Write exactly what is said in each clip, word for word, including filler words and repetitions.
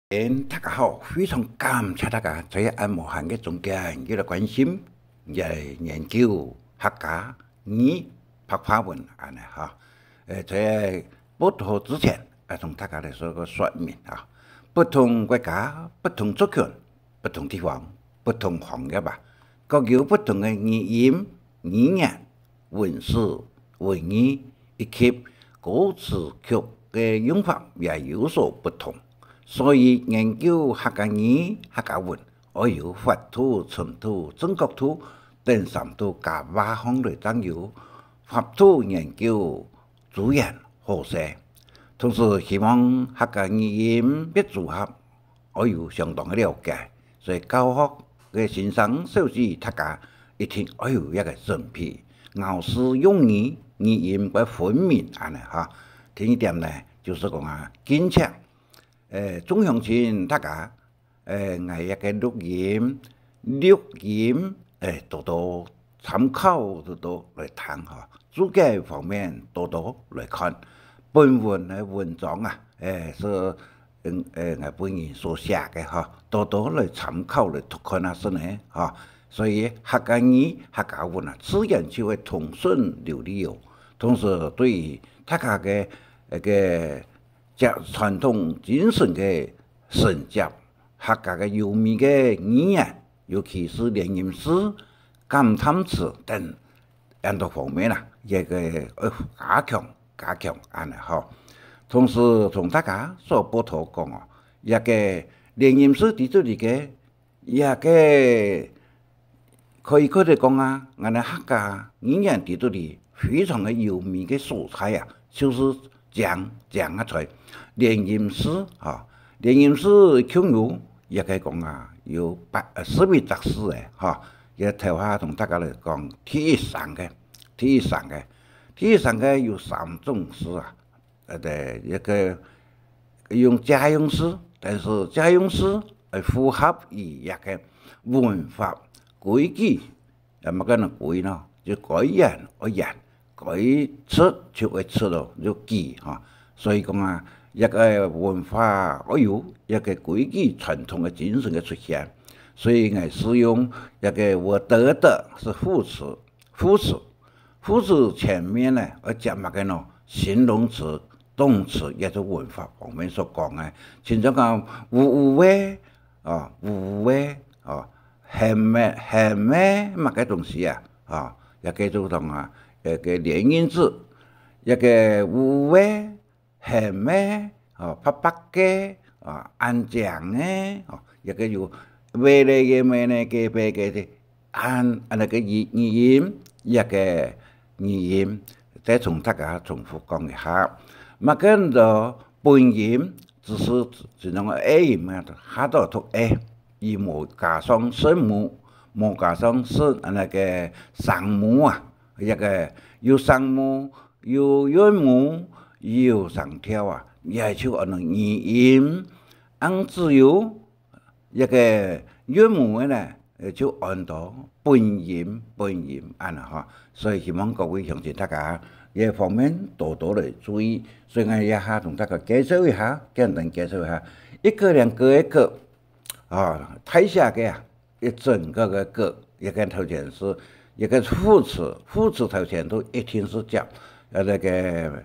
大家好，非常感謝大家在恁無閒个中間又來關心，也來研究客家語白話文恁呢哈。呃，在報導之前，啊，同大家來做個說明啊。不同國家、不同族群、不同地方、不同行業啊，各有不同个語音、語言、文字、文意以及歌詞曲个用法也有所不同。所以研究客家語、客家文，愛有法度、程度、正確度等三度加話項來正有法度研究資源好勢。同時希望客家語音別組合 愛有相當个了解，所以教學个先生小姐大家一定愛有一個準備，咬字用語、語音个分明恁呢哈。第二點呢，就係講啊，敬請，呃，眾鄉親大家，呃，𠊎一個錄音，錄音，呃，多多 參考多多來聽哈，註解方面多多來看。本文个文章啊，誒，係，嗯，誒，𠊎本人所寫个哈，多多來參考來讀看啊，係呢哈。所以客家語、客家文啊，自然就會通順流利哦。同時，對於大家个，該个接傳統精神个承接，客家个優美个語言， 尤其係連音字、感嘆詞等恁多方面啦，這個愛加強、加強恁呢吼。同時同大家所報導講哦，這個連音字在這裡个，這個可以講得講啊，𠊎等客家語言在這裡非常个優美个所在啊，就係 正，正啊在連音字吼，連音字共有，也可以講啊，有八，呃，十一隻字个吼。這頭下同大家來講，第一聲个，第一聲个，第一聲个有三種字啊，呃，對，一個用借用字，但是借用字愛符合於這個文法規矩， 也麼个人改呢？就改言愛言，改詞就愛詞咯，就句吼。所以講啊，這個文化愛有這個規矩傳統个精神个出現。所以𠊎使用這個我得的係副詞，副詞，副詞前面呢愛接麼个呢？形容詞、動詞，也係文法方面所講个。親像講有有个， 哦，有个，哦，喊个，喊个麼个東西啊，哦，也叫做講啊，一個連音字，一個有个，喊个，哦，白白个，哦，恁靚个，哦，一個有，喂咧个，咩咧个，白个个，恁，恁呢个語，語音，一個語音，再同大家重複講一下。麼个叫做本音， 只係這種个A音啊，下肚讀A，佢無加上聲母，無加上聲，恁呢个聲母啊，一個有聲母，有韻母，有聲調啊，也就安到語音。恁只有 一個韻母个呢，呃，就安到本音，本音恁呢吼。所以希望各位鄉親大家這方面多多來注意。所以𠊎這下同大家介紹一下，簡單介紹一下，一個兩個个個，啊，大寫个啊，一整個个個，一個頭前係一個副詞，副詞頭前都一定係接，呃，該個，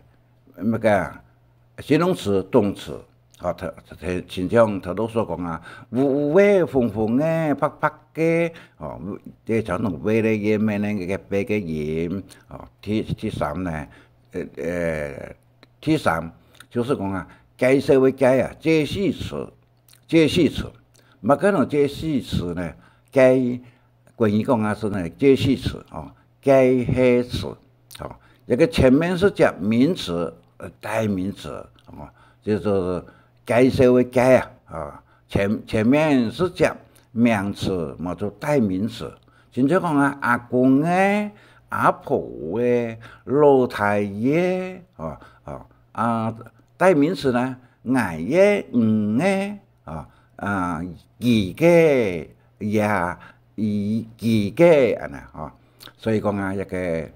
那個啊， 形容詞、動詞，吼，頭，頭，親像頭先所講啊，有有个、紅紅个、白白个，吼，這種有个咧、个、咩咧个、个、白个音，吼，第，第三呢，呃，呃，第三就係講啊，介紹个介啊，介系詞，介系詞，麼个呢介系詞呢？介 國語講啊係呢，介系詞，哦，介系詞，哦，這個前面係接名詞，呃，代名詞，哦，就係介紹个介啊，啊，前，前面係接名詞，無就代名詞。親像講啊，阿公个、阿婆个、老弟个，哦，哦，啊，代名詞呢，𠊎个、你个， 啊，啊，佢个，也，佢，佢个，恁呢，吼。所以講啊，這個，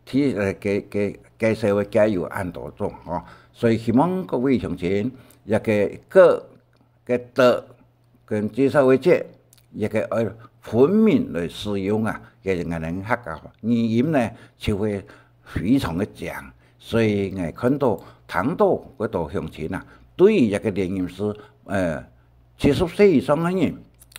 第，呃，介，介，介紹个介有恁多種，吼。所以希望各位鄉親，這個个，个的跟介紹个介，這个愛分明來使用啊，這个𠊎等客家語音呢，就會非常个靚。所以𠊎看到、聽到，該兜鄉親啊，對於這个連音字，呃，七十歲以上个人，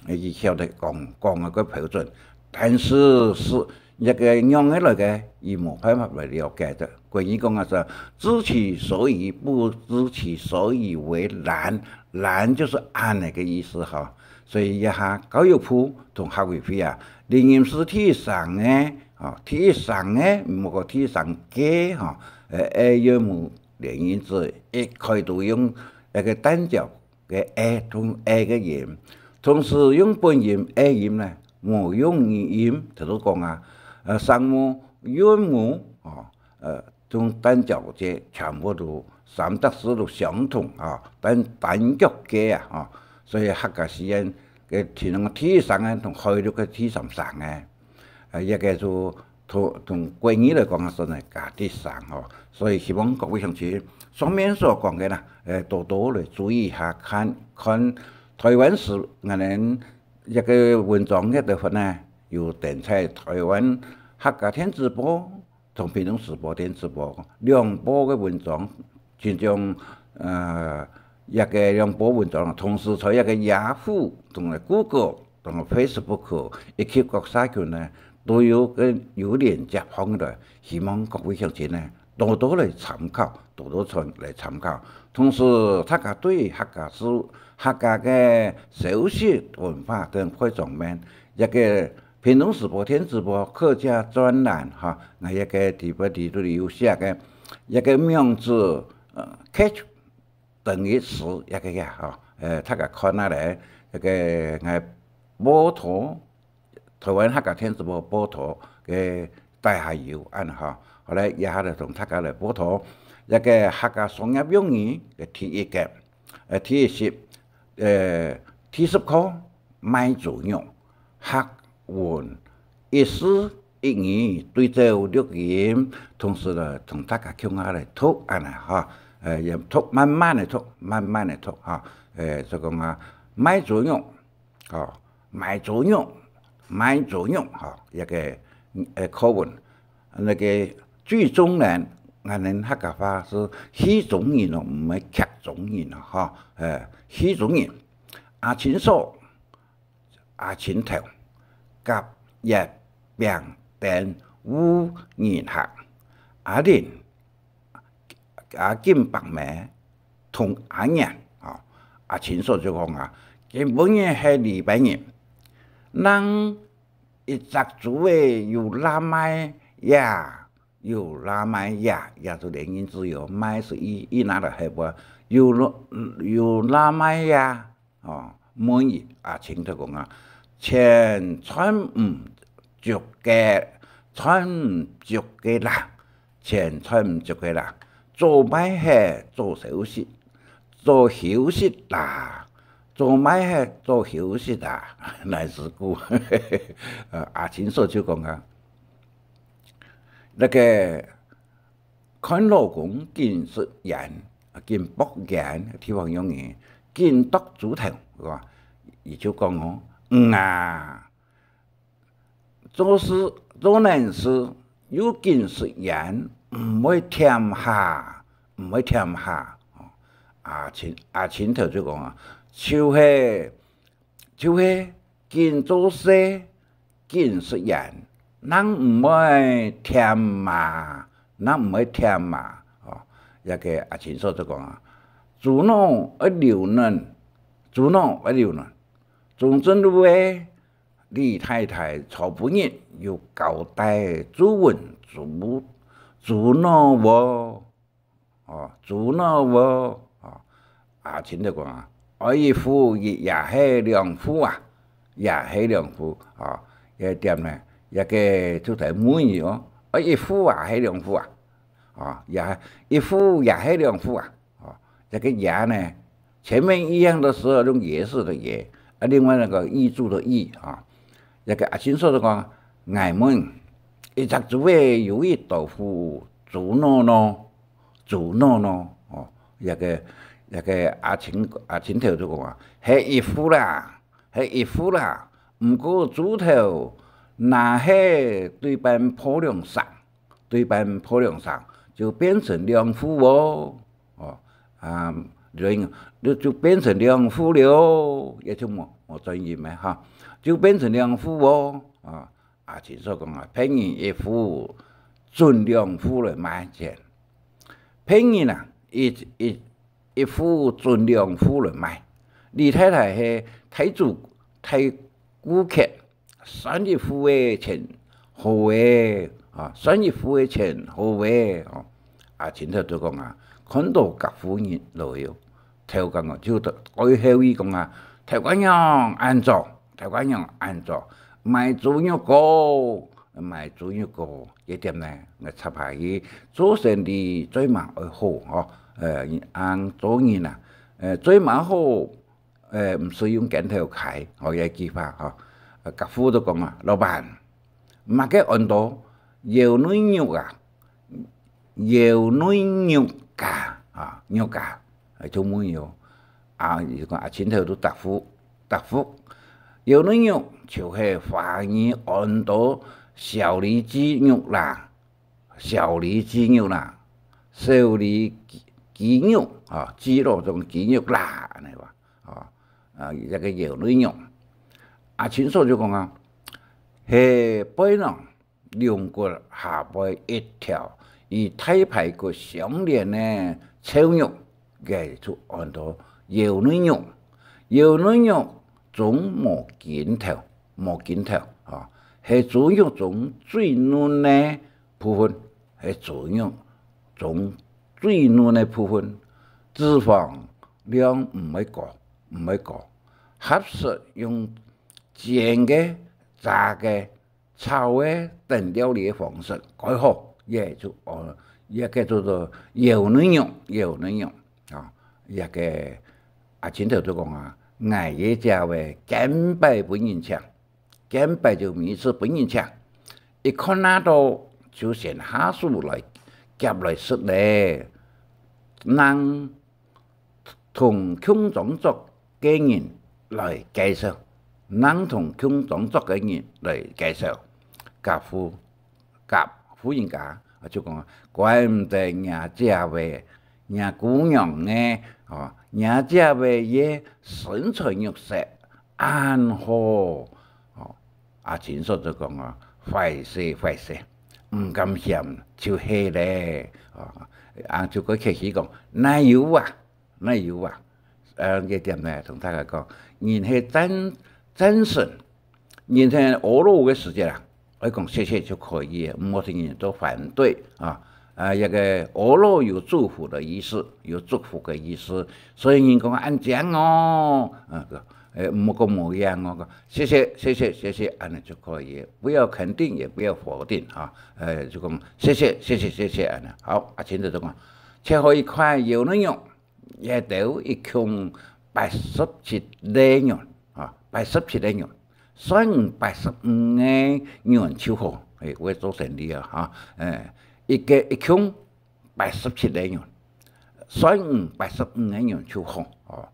佢曉得講，講个个標準，但是係 這个仰仔來个，佢無辦法來了解个。國語講啊，是知其所以不知其所以為然，然就係恁仔个意思哈。所以這下教育部同客委會啊，連音字第一聲个，吼，第一聲个，毋好講第一聲个，吼，呃，愛用母連音字，一概都用該个單調 个e同e个音，同時用本音e音呢，無用語音，就係講啊，呃，聲母、韻母，哦，呃，同單調節全部都三隻字都相同啊，單，單腳个啊，哦，所以客家四縣个其中第一聲个同海陸个第三聲个，呃，這个就同，同國語來講啊，算係加第三吼。所以希望各位鄉親，上面所講个啦，呃，多多來注意一下，看，看 臺灣時，𠊎等這个文章个部分呢，有登在臺灣客家電子報同屏東時報電子報兩報个文章，其中，呃，這个兩報文章，同時在這个Yahoo同埋Google同埋Facebook以及各社群呢，都有个，有連接放落，希望各位鄉親呢， 多多來參考，多多參，來參考。同時，大家對客家事、客家个消息、文化等各方面，這个屏東時報電子報客家專欄，哈，𠊎這个底背底肚有寫个，這个名字，呃，catch等於詞，這个呀，哈，呃，大家看下來，這个𠊎報導 臺灣客家電子報報導个底下有恁樣吼。好來，這下就同大家來報導這个客家商業用語个第一个，呃，第一集，呃，第十課，賣豬肉，客文一字一語對照錄音，同時呢，同大家共下來讀恁樣吼，呃，也讀，慢慢个讀，慢慢个讀吼，呃，就講啊，賣豬肉， 吼，賣豬肉，賣豬肉，吼，這个，呃，課文，該个最重要，𠊎等客家話係戲中人哦，毋係劇中人哦，吼，呃，戲中人。阿青嫂、阿青頭，甲乙丙丁戊壬合，阿玲 阿金伯姆同阿娘，吼，阿青嫂就講啊，今晡日係禮拜日，人一隻豬仔有罅賣呀，有罅賣呀，也就連音字有，賣係一，一拿來係無，有罅，有罅賣呀。 哦，問佢，阿青頭講啊，錢賺毋足个，賺毋足个啦，錢賺毋足个啦，早賣忒早收息，早收息啦，早賣忒早收息啦，來自古。呃，阿青嫂就講啊，該个 看老公緊食菸，緊剝菸，地方用語，緊剁豬頭，係吧？佢就講哦，嗯啊，做事，做人事又緊食菸，毋會悿下，毋會悿下。哦，阿青，阿青頭就講啊，就係，就係緊做事， 緊食菸，人毋會悿嘛，人毋會悿嘛。哦，這个阿青嫂就講啊，豬腦愛留嫩，豬腦愛留嫩。中正路个李太太昨晡日有交代注文豬，豬腦無？ 哦，豬腦無？哦，阿青就講啊，愛一副也係兩副啊，也係兩副。哦，這點呢，這个就在問佢哦，愛一副啊，還係兩副啊？哦，也，一副也係兩副啊？哦，這个也呢，前面一樣的時候用也是的也，啊，另外那個揤住的揤啊。這个阿青嫂就講，𠊎問，一隻豬仔有幾多副豬腦呢？ 豬腦呢？哦，這个該个阿清，阿清頭就講啊：「係衣服啦，係衣服啦，毋過豬頭若係對半破兩成，對半破兩成，就變成兩副哦。」哦，啊，就，就變成兩副了，也就無，無轉音了哈，就變成兩副哦。啊，阿清嫂講啊：「別人一副準兩副來賣錢。」別人啊，一，一，一副準兩副來賣。李太太係大主，大顧客，算一副个錢好欸，啊，算一副个錢好欸，哦。阿清頭就講啊，看到甲婦人來喲，頭家娘就對，對後尾講啊：「頭家娘恁早，頭家娘恁早，賣豬肉糕，賣豬肉糕。」這點呢，𠊎插下去，做生理最嘛愛好，吼，呃，恁做人啊，呃，最嘛好，呃，毋使用拳頭㧡，吼，這句話，吼。呃，甲婦就講啊：「老闆，麼个安到腰內肉啊？腰內肉架啊，肉架。」哎，就問喲。啊，佢講，阿清頭就答覆，答覆：「腰內肉就係華語安到小里肌肉啦，小里肌肉啦，小里肌，肌肉啊，肌肉中肌肉啦，恁呢話。」哦，啊，這个腰內肉。阿清嫂就講啊：「係背囊，龍骨下背一條，與大排骨相連个瘦肉，該就安到腰內肉。腰內肉中無筋頭，無筋頭，哦，係豬肉中最嫩个部分，係豬肉中最嫩个部分，脂肪量毋會高，毋會高，合適用煎个、炸个、炒个等料理个方式，蓋好，也就，哦，也叫做做腰內肉，腰內肉。」啊，這个阿清頭就講啊：「𠊎這隻个見擺分人請，見擺就每一次分人請，一看拿到就先下手來夾來食咧，正同共張桌个人來介紹，正同共張桌个人來介紹。」甲婦，甲婦人家就講：「怪毋得若姐仔，若姑娘呢，哦，若姐仔个身材肉色恁好。」哦，阿清嫂就講啊：「壞勢，壞勢，毋敢嫌就係咧。」哦，啊，就過客氣講：「哪有啊，哪有啊。」呃，這點呢，同大家講，人係戰，戰神，人係阿老个時節啊，愛講謝謝就可以了，毋好聽人都反對啊。啊，這个阿老有祝福的意思，有祝福的意思，所以人講恁靚哦，啊，誒，毋好講無樣哦，講謝謝，謝謝，謝謝，恁呢就可以了，不要肯定，也不要否定啊。誒，就講謝謝，謝謝，謝謝，恁呢。好，阿清頭就講：「切好一塊腰內肉，這兜一共八十七个銀，啊，八十七个銀，算你八十五个銀就好。」誒，𠊎做生理啊，哈，誒，一个，一共八十七个銀，算你八十五个銀就好。哦，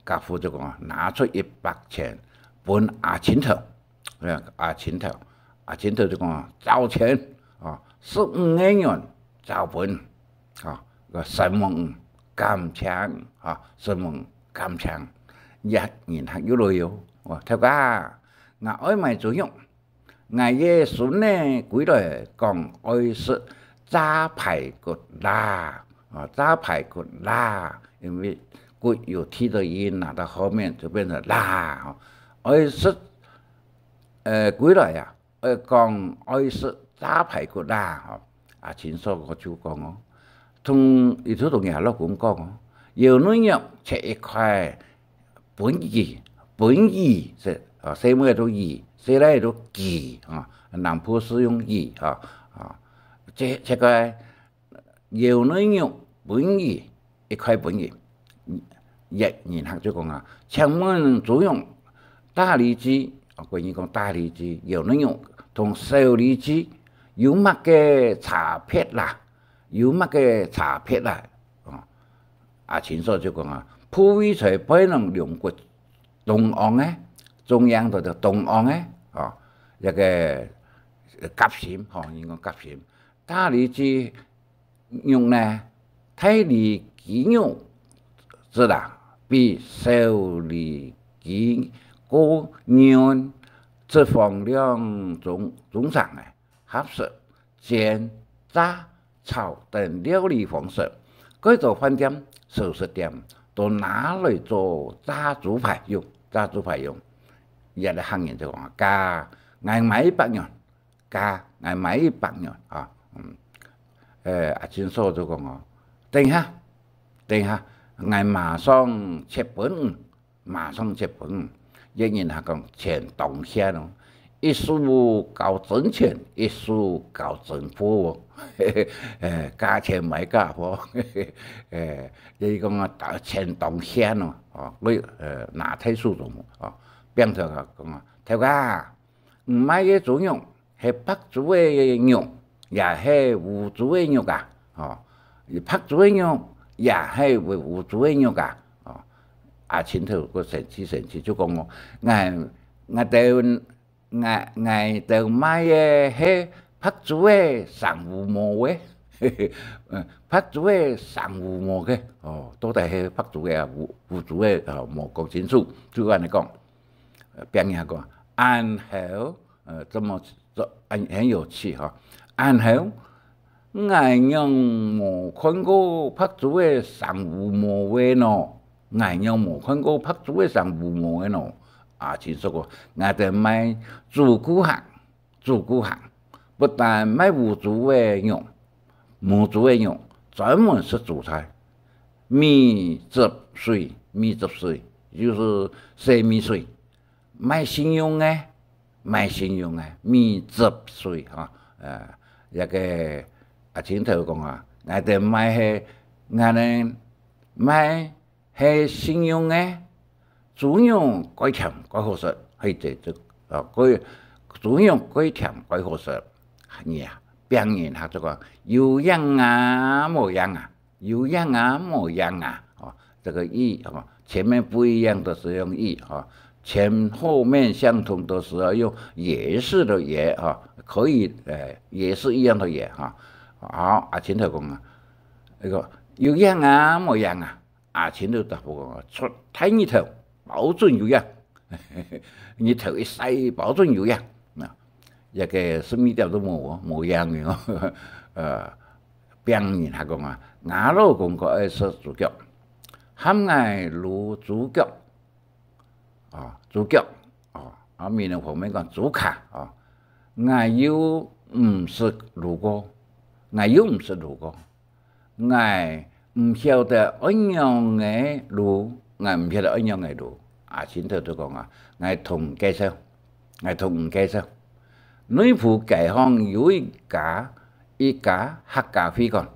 甲婦就講啊，拿出一百錢分阿清頭。 呃，阿清頭，阿清頭就講：「找錢，啊，十五个銀找分，啊，个承蒙，感謝，啊，承蒙，感謝。」這人客又來喲，哦，頭家，𠊎愛買豬肉，𠊎个孫仔歸來講愛食炸排骨啦，啊，炸排骨啦，因為骨有T的音拿到後面就變成啦，哦，愛食 呃，歸來啊，呃，講愛食炸排骨啦，吼。阿清嫂就講哦，同，佢就同厥老公講哦，腰內肉切一塊分佢，分佢，係，啊，細妹仔讀佢，細倈仔讀佢，啊，南部係用佢，啊，啊，切，切開 腰內肉分佢，一塊分佢。這人客就講啊：「請問豬肉大里肌，」啊，國語講大里肌，腰內肉同小里肌有麼个差別啦？有麼个差別啦？哦，阿清嫂就講啊，部位在背囊龍骨中央个，中央个中央个，哦，一个夾心，吼，人講夾心。大里肌肉呢，大里肌肉質啦，比小里肌較軟，脂肪量中，中上个。 合食、煎、炸、炒等料理方式，蓋多飯店、小食店都拿來做炸豬排用，炸豬排用。有兜客人就講：「加，𠊎買一百元，加，𠊎買一百元。」啊，嗯，呃，阿清嫂就講哦：「等一下，等一下，𠊎馬上切分你。」 馬上接本。」越南客講：「錢當現哦，一手交真錢，一手交真貨哦。」欸，價錢買價貨。欸，佢講啊，錢當現哦，哦，佢，呃，拿在手中哦。餅頭講啊：「頭家， 你賣个豬肉係白豬个肉，也係烏豬个肉啊？」吼，白豬个肉，也係烏，烏豬个肉啊？吼，阿清頭个生趣生趣，就講哦：「𠊎，𠊎兜，𠊎，𠊎兜賣个係白豬个生烏毛个。」嗯，白豬个生烏毛个，哦，到底係白豬个啊，烏，烏豬个，哦，無講清楚，就恁樣講。 呃，別人還講：「恁好，呃，這麼，這，很，很有趣哈。恁好，𠊎仰無看過白豬个生烏毛个呢？𠊎仰無看過白豬个生烏毛个呢？」阿清嫂講：「𠊎兜賣豬顧客， 豬顧客，不但賣烏豬个肉，無豬个肉，專門食豬菜。米汁水，米汁水，就係洗米水，賣信用个，賣信用个，米汁水哈。」呃，這个阿清頭講啊：「𠊎兜賣係，𠊎兜賣 係信用个，豬肉蓋甜蓋好食。」係這，這，哦，蓋，豬肉蓋甜蓋好食。你啊，別人客就講：「有影啊，無影啊，有影啊，無影啊。」哦，這个「有」，哦，前面不一樣的時候用「有」，哦，前後面相同的時候用「也是」的「也」，哦，可以，呃，也是一樣的「也」，哈。好，阿清頭講啊，那個：「有影啊，無影啊。」 阿清就答覆講：「出大日頭，包準有影。日頭一晒，包準有影。」啊，這个十二點都無哦，無影哦。呃，別人客講啊：「吾老公較愛食豬腳，喊𠊎滷豬腳。」哦，豬腳，哦，啊，閩南方面講豬腳，哦，𠊎又毋識滷過，𠊎又毋識滷過。 𠊎毋曉得仰仔滷，𠊎毋曉得仰仔滷。」阿清頭就講啊：「𠊎同你介紹，𠊎同你介紹。內埔街項有一家，一家客家會館，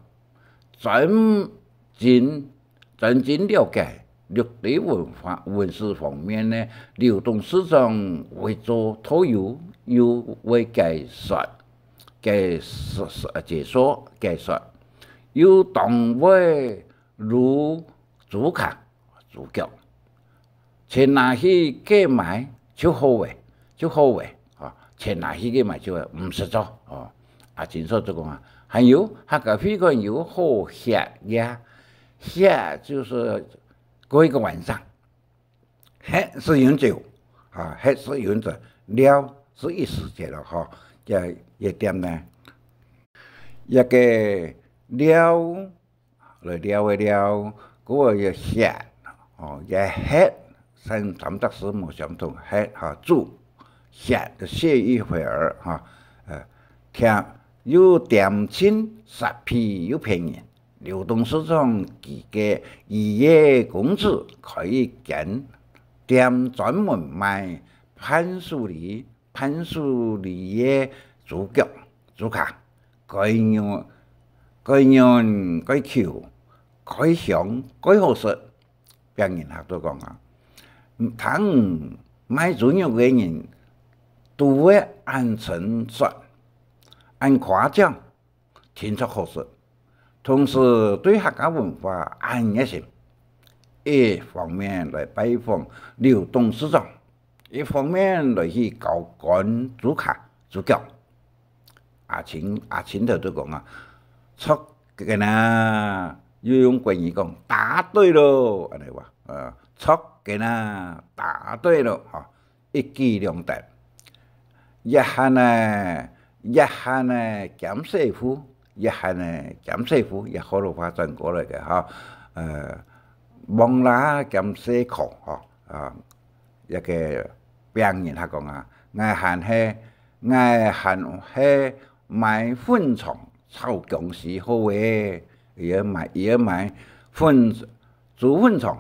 專精，專精了解六堆文化、文史方面个劉董事長會做導遊，又會解說，解說，解說，解說。 又當會滷豬腳、豬腳，全拿去該賣就好咧，就好咧，吼，全拿去該賣就好咧，毋使做，吼。」阿清嫂就講啊：「還有，客家會館有好歇夜，歇就係過一個晚上。 歇係永久，啊，歇係永久，尞係一時節了，吼。這一點呢，這个尞，來尞个尞，該个歇，哦，這歇，三，三隻字無相同，歇，哈，住，歇，歇一會兒，哈，呃，恬，又恬靜，煞氣又騙人。 劉董事長佢个姨个公子開一間店，專門賣伴手禮，伴手禮个豬腳、豬腳，蓋軟，蓋軟，蓋Q，蓋香，蓋好食。」別人客都講啊：「聽賣豬肉个人都會恁稱讚，恁誇獎， 定著好食，同時對客家文化恁熱心，一方面來拜訪劉董事長，一方面來去交關豬跤、豬腳。阿清，阿清頭就講啊：「著个啦！」又用國語講：「答對了！」恁呢話，呃，「著个啦，答對了！」哈，一舉兩得。一項呢，一項呢兼洗褲，一項呢兼洗褲，也好老話轉過來个哈。呃，摸蜊兼洗褲哈，啊，一个病人佢講啊：「𠊎還係，𠊎還係買粉腸炒薑絲好誒。」佢愛買，佢愛買粉，豬粉腸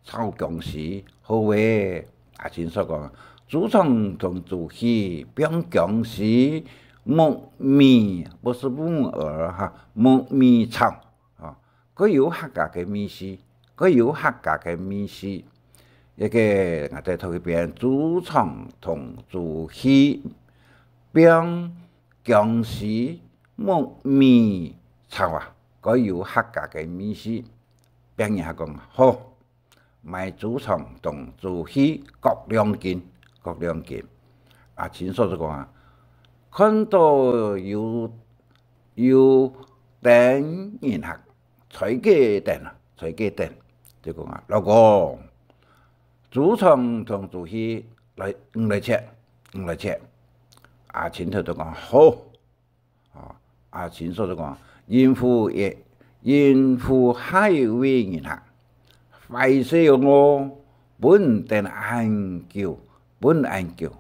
炒薑絲好誒。阿清嫂講：「豬腸同豬肺，放薑絲，木耳，不是木耳哈，木耳炒。」啊，各有客家个味緒，各有客家个味緒。這个𠊎再讀一遍：「豬腸同豬肺，放薑絲，木耳炒啊，各有客家个味緒。」病人佢講：「好，買豬腸同豬肺各兩斤，各兩斤。」阿清嫂就講啊，看到有，有等人客，在該等啊，在該等，就講啊：「老公，豬腸同豬肺來，你來切，你來切。」阿清頭就講：「好。」啊，阿清嫂就講：「應付一，應付下一位人客。」「壞勢哦，分你等恁久，分恁久。」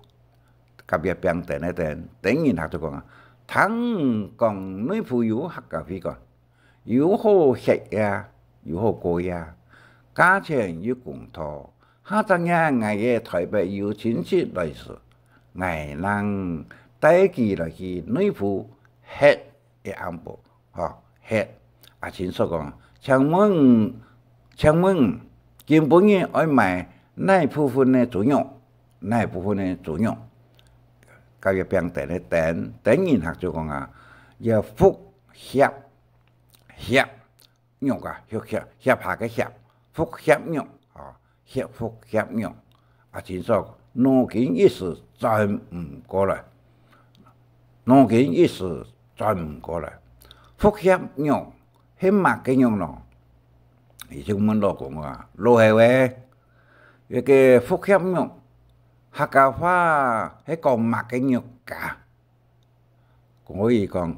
隔壁病等个等，等人客就講啊：「聽講內埔有客家會館，有好歇夜，有好過夜，價錢又公道。下隻月𠊎个台北有親戚來時，𠊎正帶佢來去內埔歇一暗晡。」吼，歇。阿清嫂講：「請問，請問，今晡日愛買哪部分个豬肉？哪部分个豬肉？」隔壁病等个等，等人客就講啊：「這腹脅，脅肉啊，脅，脅，脅下个脅，腹脅肉啊，脅，腹脅肉。」阿清嫂腦筋一時轉毋過來，腦筋一時轉毋過來。「腹脅肉係麼个肉呢？」佢就問老公啊：「老頭仔，這个腹脅肉，客家話係講麼个肉啊？」 國語講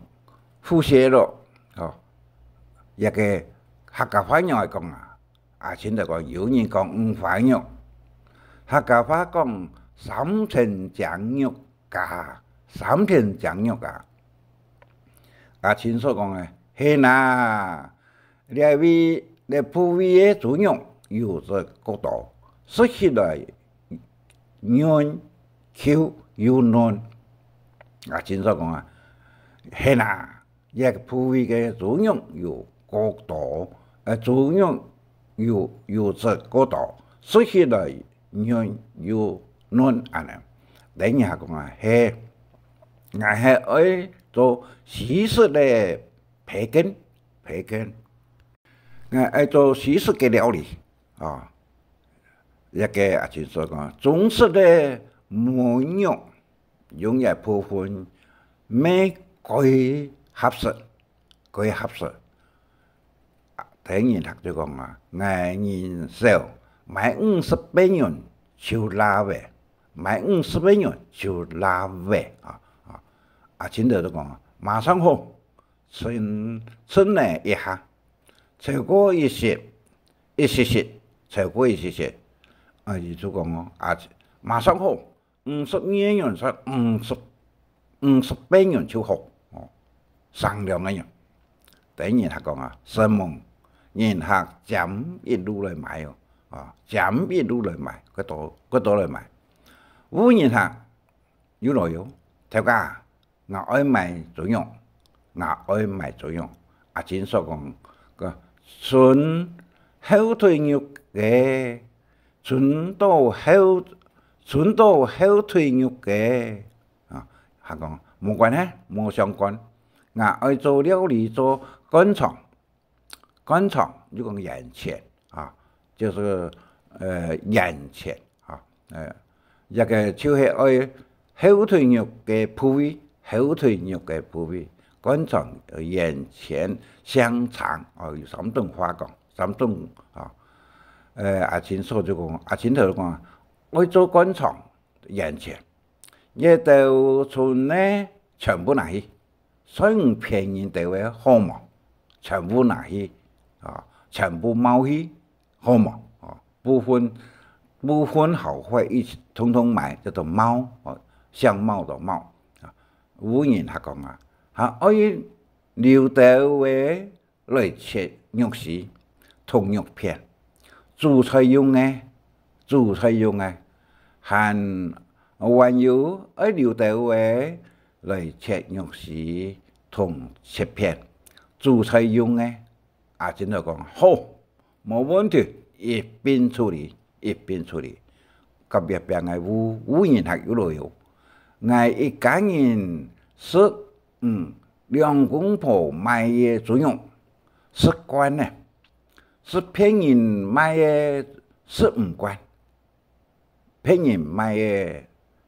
腹脅肉，吼，這个客家話仰會講啊？阿清就講：「有人講五花肉，客家話講三層精肉啊，三層精肉啊。」阿清嫂講个：「係哪，這位，這部位个豬肉油脂較多，食起來 軟Q又嫩。」阿清嫂講啊：「係啊，這部位个豬肉油較多，呃，豬肉油，油脂較多，食起來軟又嫩恁呢。」等人客講啊：「係，𠊎係愛做西式个培根，培根。」 𠊎愛做西式个料理啊。這个阿清嫂講，中式个燜肉用這部分乜蓋合適，蓋合適。啊，等人客就講啊，𠊎人少，買五十個銀就罅仔，買五十個銀就罅仔啊。啊，阿清頭就講啊，馬上好，稱，稱了一下。 超過一息，一息息，超過一息息。啊，佢就講哦，啊，馬上好，五十個銀就，五十，五十個銀就好，哦，省兩個銀。等人客講啊，承蒙，人客尖一路來買哦，啊，尖一路來買，幾多，幾多來買。有人客又來哦，頭家， 𠊎愛買豬肉，𠊎愛買豬肉。阿清嫂講，个，伸後腿肉个，伸到後，伸到後腿肉个。啊，佢講，無關係，無相關。𠊎愛做料理做灌腸，灌腸，又講眼前，啊，就係，呃，眼前，啊，呃，這個就係愛後腿肉个部位，後腿肉个部位，灌腸眼前香腸，哦，有三種話講，三種，啊。呃，阿清嫂就講，阿清頭就講，愛做灌腸眼前，這兜賰个全部拿去， 算你騙人兜个好無？全部拿去，啊，全部懋去，好無？啊，不分，不分好壞，一起通通買，叫做懋，啊，相貌个貌。啊，有人還講啊，啊，愛留兜个來切肉絲，同肉片，煮菜用个，煮菜用个，還，還有愛留兜个來切肉絲同切片，煮菜用个。阿珍就講：「好，無問題，一併處理，一併處理。」隔壁邊个屋，屋人客又來哦：「𠊎一家人食，嗯，兩公婆買个豬肉，食慣了，食別人買个食毋慣，別人買个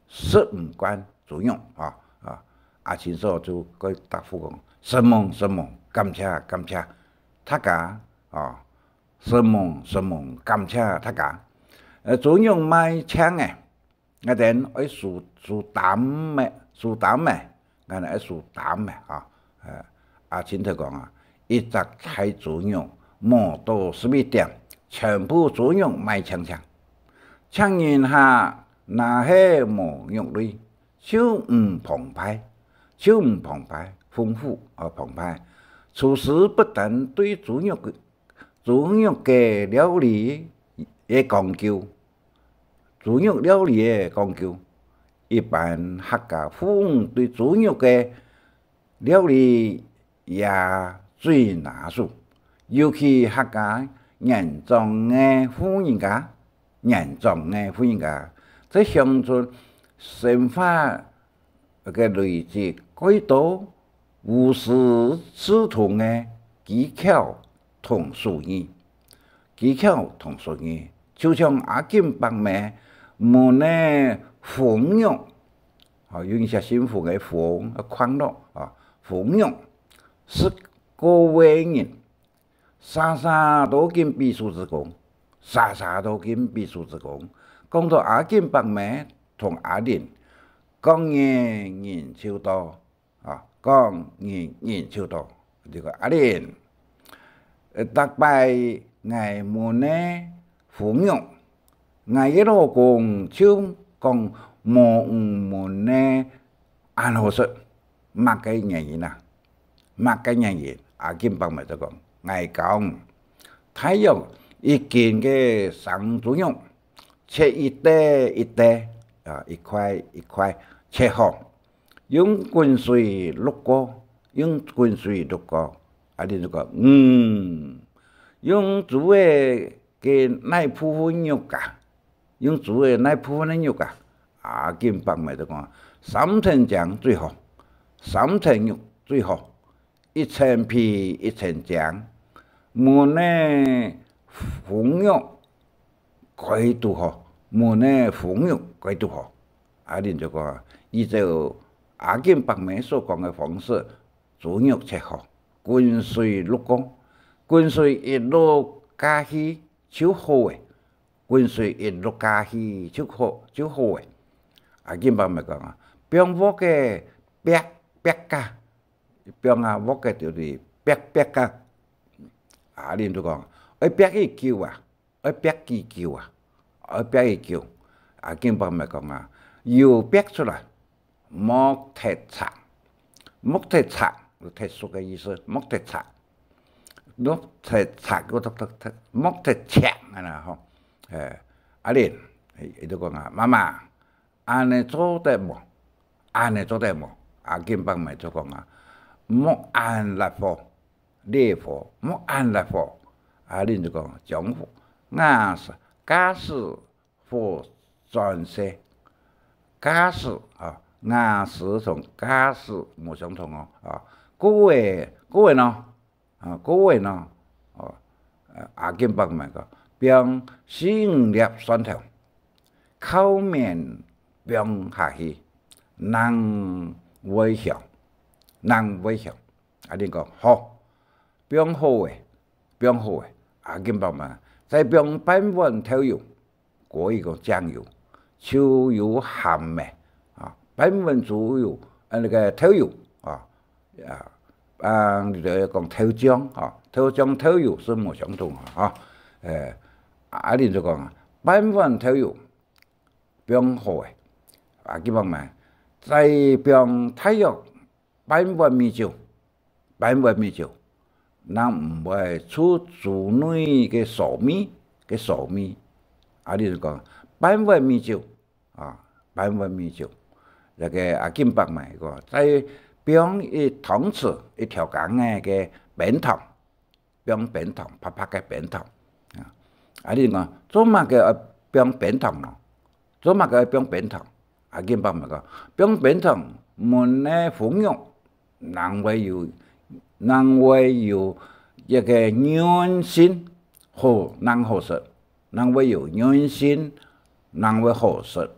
食毋慣豬肉。」啊，啊，阿清嫂就該答覆講：「承蒙，承蒙，感謝，感謝，大家，啊，承蒙，承蒙，感謝大家。」呃，豬肉賣淨了， 𠊎等愛收，收擔仔，收擔仔，𠊎等愛收擔仔，哈。呃，阿清頭講啊，一隻大豬肉，無到十一點，全部豬肉賣淨淨。請人客若係無肉類，就毋澎湃，就毋澎湃，豐富而澎湃。廚師不但對豬肉个 豬肉个料理个講究，豬肉料理个講究，一般客家婦女對豬肉个料理也最拿手，尤其客家年長个婦人家，年長个婦人家，在鄉村生活 个累積，蓋多無師自通个技巧同手藝，技巧同手藝。就像阿金伯姆燜个封肉，啊，有一些新豐个封，啊，寬肉，啊，封肉，係各位人 儕儕都緊比手指公，儕儕都緊比手指公。講到阿金伯姆同阿玲，講人人就到，啊，講人人就到。這个阿玲，呃，逐擺𠊎燜个封肉，𠊎个老公就講無你燜个恁好食，麼个原因啊？ 麼个原因？阿金伯姆就講：「𠊎講，大約一斤个生豬肉，切一垤一垤，啊，一塊一塊切好，用滾水熝過，用滾水熝過。」阿玲就講：「嗯，用豬仔个哪部分肉啊？用豬仔哪部分个肉啊？」阿金伯姆就講：「三層精最好，三層肉最好。 一層皮一層精，燜个封肉蓋堵好，燜个封肉蓋堵好。」阿玲就講：「依照阿金伯姆所講个方式，豬肉切好，滾水熝過，滾水一熝下去就好了，滾水一熝下去就好，就好了。」阿金伯姆講啊：「放鑊个煏，煏啊， 放啊鑊个就係煏煏啊。」阿玲就講：「愛煏幾久啊？愛煏幾久啊？愛煏幾久？」阿金伯姆講啊：「油煏出來，莫忒赤，莫忒赤，有忒熟个意思，莫忒赤，莫忒赤，莫忒，莫忒赤，恁樣吼。」欸，阿玲，佢，佢就講啊：「媽媽， 恁呢做得無？恁呢做得無？」阿金伯姆就講啊：「莫恁辣火，烈火，莫恁辣火。」阿玲就講：「將火，瓦斯，瓦斯火轉細，瓦斯啊，瓦斯同瓦斯無相同哦，啊，過仔，過仔呢？」 啊，過仔呢？哦，呃，阿金伯姆講：放四五粒蒜頭，敲綿放下去，正會香，正會香。阿玲講：「好，放好咧，放好咧。」阿金伯嘛，再放半碗豆油，過一个醬油，就有鹹个，啊，半碗豬油，呃，那个豆油，啊， 啊，啊，你就講豆醬，吼，豆醬、豆油係無相同个，吼。呃，阿玲就講啊，半碗豆油放好咧，啊，佢講嘛，再放大約半碗米酒，半碗米酒，正毋會出豬內个臊味，个臊味。阿玲就講，半碗米酒， 啊，半碗米酒。該个阿金伯嘛講，再放一湯匙，一調羹仔个冰糖，放冰糖，白白个冰糖。啊，阿玲講，做麼个愛放冰糖呢？做麼个愛放冰糖？阿金伯嘛講，放冰糖，燜个封肉，正會有，正會有一个韌性，好，正好食。 正會有韌性，正會好食。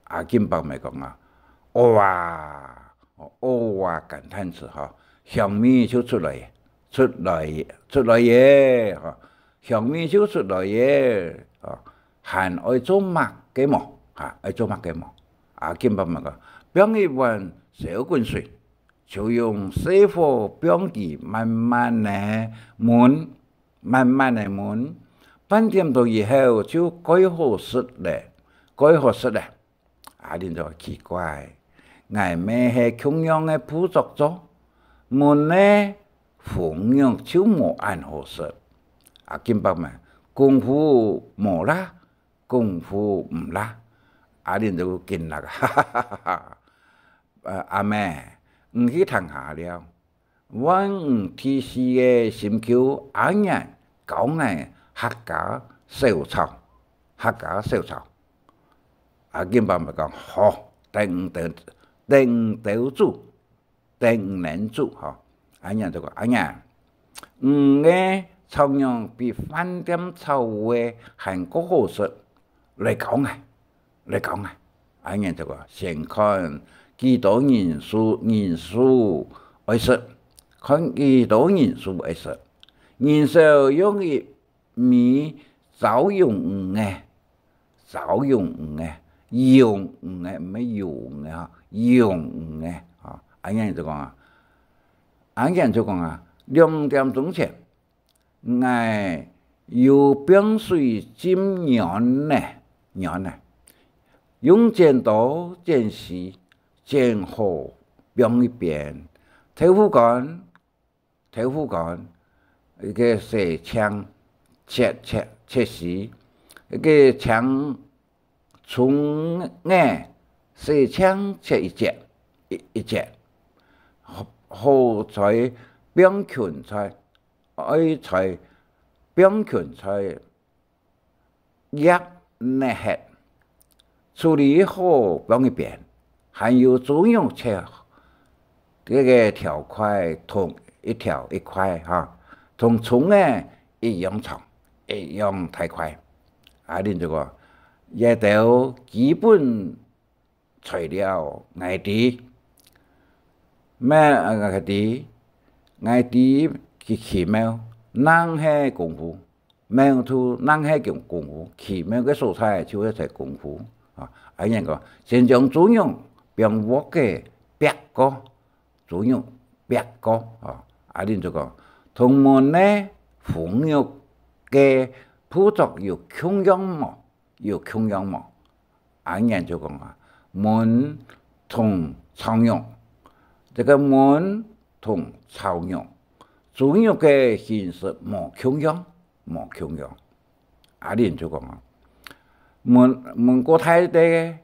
阿金伯嘛講啊，「哦啊，哦啊」，感嘆詞吼，香味就出來，出來，出來咧，吼，香味就出來咧，吼，還愛做麼个無？哈，愛做麼个無？阿金伯嘛講，放一碗燒滾水，就用細火放佢慢慢个燜， 慢慢个燜，半點鐘以後就蓋好食咧，蓋好食咧。」阿玲就奇怪，「𠊎乜係共樣个步驟做，燜个封肉就無恁好食。」阿金伯嘛，「功夫無罅，功夫毋罅。」阿玲就緊啦，哈哈哈哈哈！「呃，阿姆，你去聽下了。」 「萬無一失个心臼阿娘教𠊎客家小炒，客家小炒。」阿金伯嘛講：「好，等你兜，等你兜煮，等你兜煮。」吼。阿娘就講：「阿娘，你个炒肉比飯店炒个還較好食，來教𠊎。」 來講啊，阿娘就講：「先看幾多人數，人數愛食，看幾多人數愛食。人少用一味糟用魚仔，糟用魚仔，用魚仔，毋係用魚仔哈，用魚仔。」吼，阿娘就講啊，阿娘就講啊，兩點鐘前， 𠊎有放水浸軟仔，軟仔，用剪刀剪絲，剪好放一邊。豆腐乾，豆腐乾，一个洗淨，切，切，切絲，一个青蔥仔，洗淨切一節，一，一節，好，好再放芹菜， 愛再放芹菜葉拿忒，處理好放一邊，還有豬肉切，這个條塊同一條一塊哈，同蔥仔一樣長，一樣大塊。」阿玲就講：「這兜基本 材料𠊎知，乜，呃，𠊎知，𠊎知佢奇妙，正係功夫，妙處正係功，功夫，奇妙个所在就係在功夫。」啊，阿娘講，先將豬肉放鑊仔煏過，豬肉煏過，啊，阿玲就講，同燜个封肉个步驟有共樣無？ 有共樣無？阿娘就講啊，燜同炒肉，這个燜同炒肉，豬肉个形式無共樣，無共樣。阿玲就講啊，燜，燜較大垤个，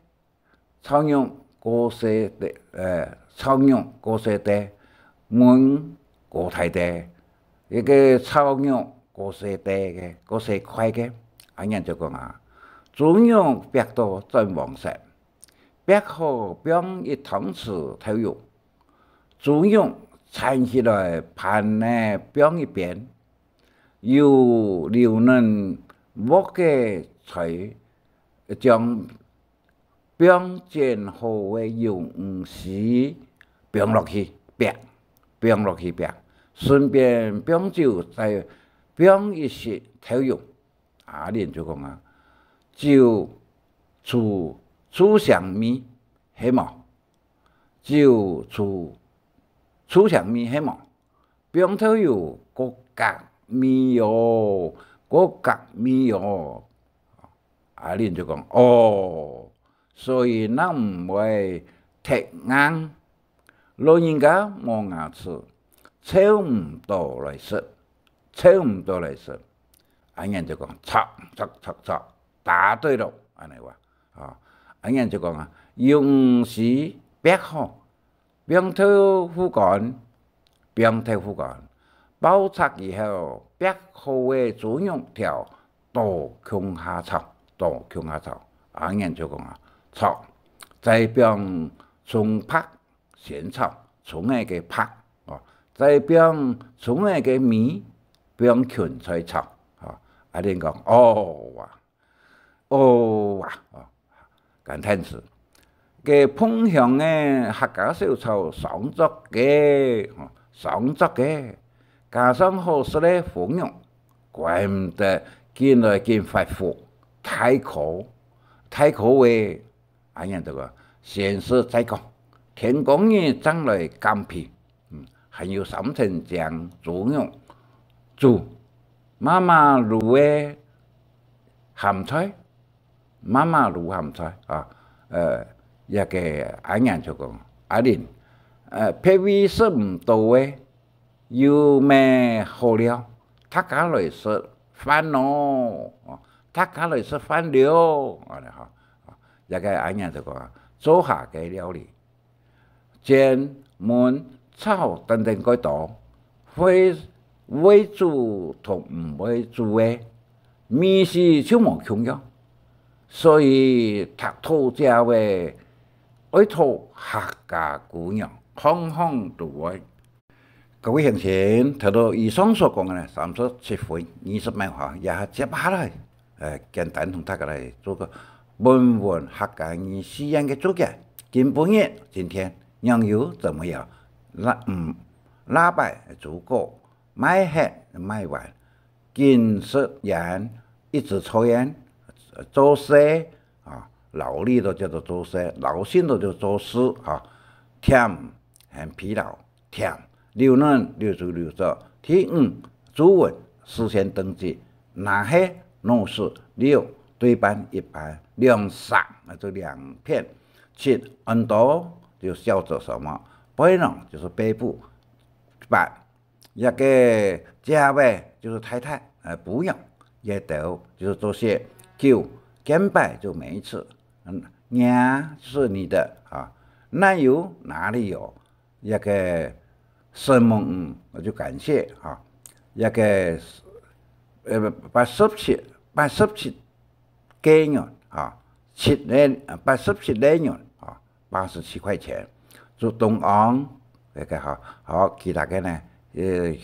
炒肉較細垤，呃，炒肉較細垤，燜較大垤，這个炒肉較細垤个，較細塊个。阿娘就講啊，豬肉煏到轉黃色，煏好放一湯匙豆油，豬肉剷起來盤仔放一邊， 有流軟鑊个菜，將放煎好个魷魚絲放落去煏，放落去煏，順便放酒，再放一息豆油。阿蓮就講啊：「酒醋醋香味，係無？酒醋醋香味，係無？」放豆油過合味哦，過合味哦。阿蓮就講：「哦，所以正毋會忒硬。老人家無牙齒，噍毋到來食，噍毋到來食。」阿蓮就講：「著，著，著，著，答對了。」恁呢話，啊，阿蓮就講啊：「魷魚絲煏好， 放豆腐乾，放豆腐乾，爆炒以後，煏好个豬肉條倒共下炒，倒共下炒。」阿蓮就講啊：「炒，再放蔥白，先炒蔥仔个白，哦，再放蔥仔个尾，放芹菜炒。」哦，阿蓮講：「哦啊， 哦啊，哦，感嘆詞。該椪香个客家小炒上桌个，哦，上桌个，加上好食个封肉，怪毋得緊來緊發福，大箍，大箍个。」阿蓮就講：「先食再講，天光日正來減肥。」嗯，還有三層靚豬肉，煮媽媽滷个鹹菜， 媽媽滷鹹菜啊，呃，這个阿蓮就講：「阿蓮，呃，別位食毋到个，有麼好料，大家來食飯咯，哦，大家來食飯了。」恁呢哈，啊，這个阿蓮就講啊：「灶下个料理， 煎、燜、炒等等蓋多，會，會煮同毋會煮个，味緒就無共樣。所以，擇著這位，愛討客家姑娘，項項都會。」各位鄉親，聽到以上所講个呢，三十七分二十秒哈，也接下來，呃，簡單同大家來做個文文客家語四縣个註解。今晡日，今天， 仰有怎麼樣，哪，嗯，哪擺豬哥，賣忒賣完，緊食煙，一直抽煙，做事，啊，勞力都叫做做事，勞心都叫做做事，啊，忝，很疲勞，忝，流汗，流出流著。第五，注文，事先登記，若係老師，六，對半一半，兩儕，啊，就兩片。 七，安到就笑做什麼，背囊就是背部。八，這个姐仔就是太太，呃，餔娘，這兜就是做事。九，見擺就每一次。嗯，若是你的，啊，哪有，哪裡有，這个承蒙，嗯，我就感謝，啊，這个，呃，八十七，八十七 个銀，啊，七个，啊，八十七个銀，啊，八十七塊錢。做東安，該个哈，好，其他个呢，呃，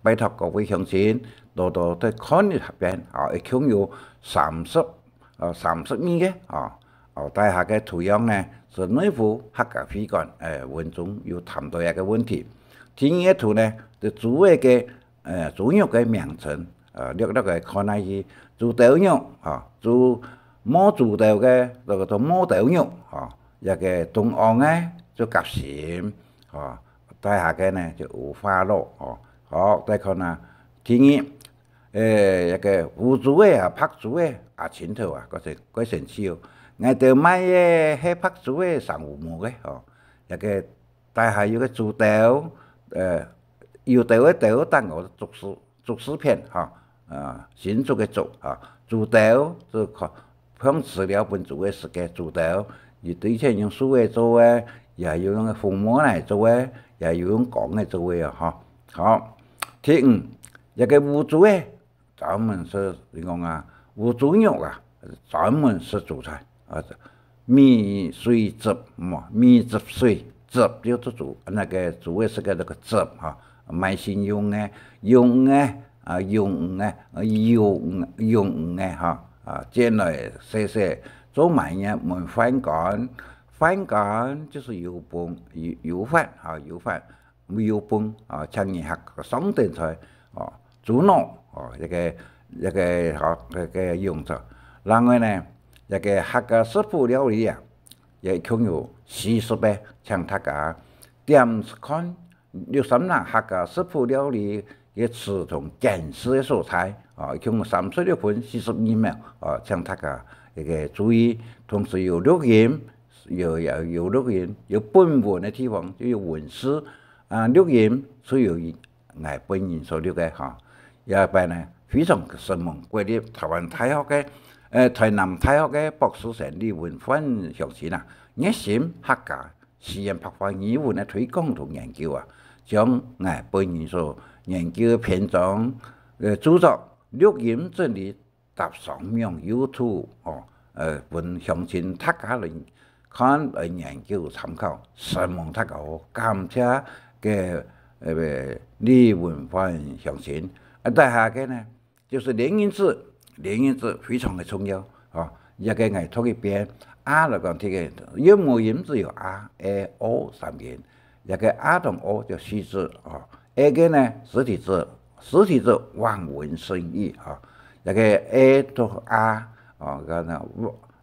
拜託各位鄉親多多再看一下遍，啊，一共有三十，呃，三十二个，啊，哦，底下个圖樣呢，係內湖客家會館，呃，文中有談到一个問題。第二个圖呢，就主要个 呃，豬肉个名稱，呃，略略个看下去，豬頭肉，吼，豬，無豬頭个，這个做無頭肉，吼，這个東安个做夾心，吼，底下个呢就五花肉，吼。好，再看啊，第二，呃，這个烏豬个啊，白豬个啊，盡頭啊，該係，該神奇哦。𠊎兜賣个係白豬个，生烏毛个，吼，這个 底下有个豬頭，呃，有頭个頭，等个竹字，竹字片，哈，啊，新竹个竹，哈，豬頭，就看，像飼料分豬个食个豬頭，有兜以前用樹个做个，也有用紅毛泥做个，也有用鋼个做个啊，哈。好，第五，這个烏豬个 專門食，你講啊，烏豬肉啊，專門食豬菜啊，米水汁，無，米汁水，汁就做豬，該个豬个食个該个汁哈，賣身用个，用个，啊，用魚个，啊，用魚，用魚个哈，啊，煎來洗洗，做麼个呢？問飯乾，飯乾就係有飯，有，有飯，哈，有飯，有飯，啊，請你客上等菜，哦，豬腦，哦，這个，這个，吼，這个用著。另外呢，這个客家食譜料理啊，也共有四十个，請大家點看 六三零客家食譜料理个詞同簡詞个素材，啊，一共三十六分四十二秒，啊，請大家一个注意，同時有錄音，有，有，有錄音，有本文个地方就有文字，啊，錄音就有𠊎本人所錄个哈。這擺呢，非常承蒙國立臺灣大學个，呃，臺南大學个博士生李文煥先生啊，熱心客家 四縣白話語文个推廣同研究啊，將𠊎本人所研究个篇章，呃，著作錄音整理，搭上網YouTube，哦，呃，分鄉親大家來看、來研究、參考，承蒙大家哦，感謝个，呃，李文煥先生。啊，再下个呢， 就係連音字，連音字非常个重要，吼。這个𠊎讀一遍，啊來講，這个韻母音只有a、e、o三音，這个a同o就四字，吼。e个呢，實體字，實體字望文生義，吼。這个e讀a，吼，看啊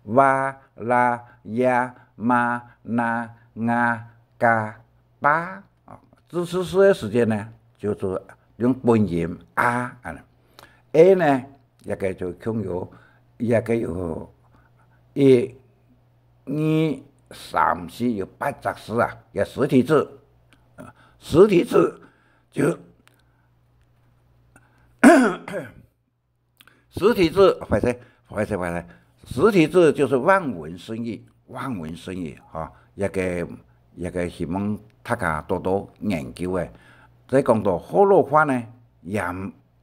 ，va、la、ya、ma、na、nga、ka、pa， 啊，字詞字个時間呢，就係用本音a恁呢。e呢，這个就共有，這个有一、二、三、四，有八隻字啊，个實體字。啊，實體字就 實體字，壞勢，壞勢，壞勢。實體字就係望文生義，望文生義，吼，這个，這个希望大家多多研究个。再講到學老話呢，也，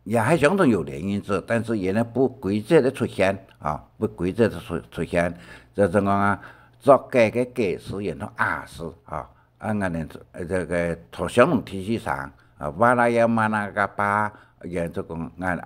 也還相當有連音字，但是佢呢不規則个出現，啊，不規則个出，出現。就係講啊，作假个假字，然後a字，啊， 啊，𠊎等，呃，這个讀相同第四聲，啊，va、la、ya、ma、na、ka、pa，也就講，𠊎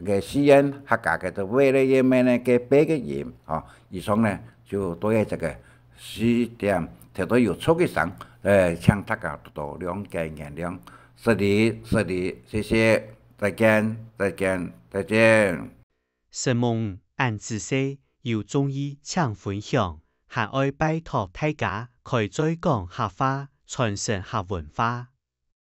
个四縣客家个這v、le、ye、me、ne、ke、pe个音，吼。以上呢，就對這个四點，頭到有錯个聲，呃，請大家多多諒解原諒。失禮，失禮，謝謝，再見，再見，再見。承蒙恁仔細，有中意請分享，還愛拜託大家開嘴講客話，傳承客文化。